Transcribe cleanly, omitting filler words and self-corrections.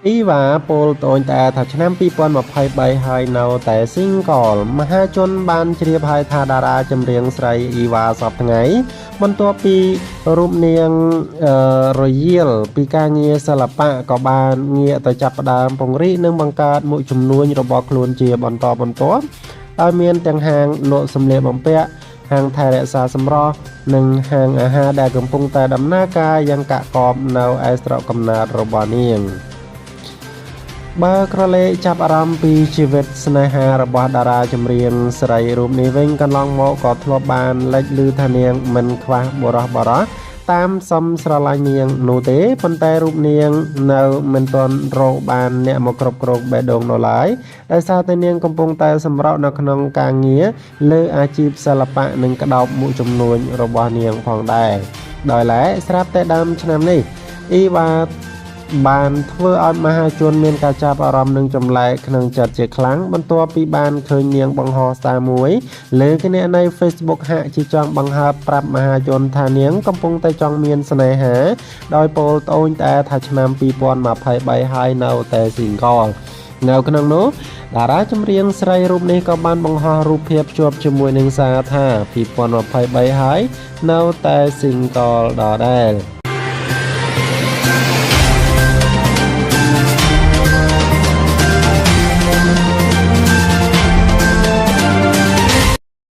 អ៊ីវ៉ាពោលត្អូញត្អែថាឆ្នាំ2023ហើយនៅតែ single មហាជនបានជ្រាបហើយថាតារាចម្រៀងស្រីអ៊ីវ៉ាសព្វថ្ងៃបន្ទាប់ពីរូបនាងអឺរយាលពីការងារសិល្បៈក៏បានងាកទៅចាប់ផ្ដើមពង្រីកនិងបង្កើតមុខជំនួញរបស់ខ្លួនជាបន្តបន្ទាប់ដោយមានទាំងហាងលក់សម្លៀកបំពាក់ហាងថែរក្សាសម្រស់និងហាងអាហារដែលកំពុងតែដំណើរការយ៉ាងកាក់កបនៅឯស្រុកកំណើតរបស់នាង។ បើក្រឡេកចាប់អារម្មណ៍ពីជីវិតស្នេហារបស់តារាចម្រៀងស្រីរូបនេះវិញកន្លងមកក៏ធ្លាប់បានលេចឮថានាងមិនខ្វះបុរសបរោះតាមសំស្រឡាញ់នាងនោះទេប៉ុន្តែរូបនាងនៅមិនទាន់រកបានអ្នកមកគ្រប់គ្រងបេះដូងនៅឡើយដោយសារតែនាងកំពុងតែសម្រុកនៅក្នុងការងារលើអាជីពសិល្បៈនិងក្តោបមុខជំនួញរបស់នាងផងដែរដោយឡែកស្រាប់តែដើមឆ្នាំនេះអ៊ីវ៉ា បានធ្វើឲ្យមហាជនមានការចាប់អារម្មណ៍និងចម្លែកក្នុងចិត្តជាខ្លាំងបន្ទាប់ពីបានឃើញនាងបង្ហោះសារមួយលើគណនី Facebook ហាក់ជាចង់បង្ហើបប្រាប់មហាជនថានាងកំពុងតែចង់មានស្នេហាដោយពោលត្អូញត្អែថាឆ្នាំ2023ហើយនៅតែ single នៅក្នុងនោះតារាចម្រៀងស្រីរូបនេះក៏បានបង្ហោះរូបភាពជាប់ជាមួយនឹងសារថា2023ហើយនៅតែ single ដដែល។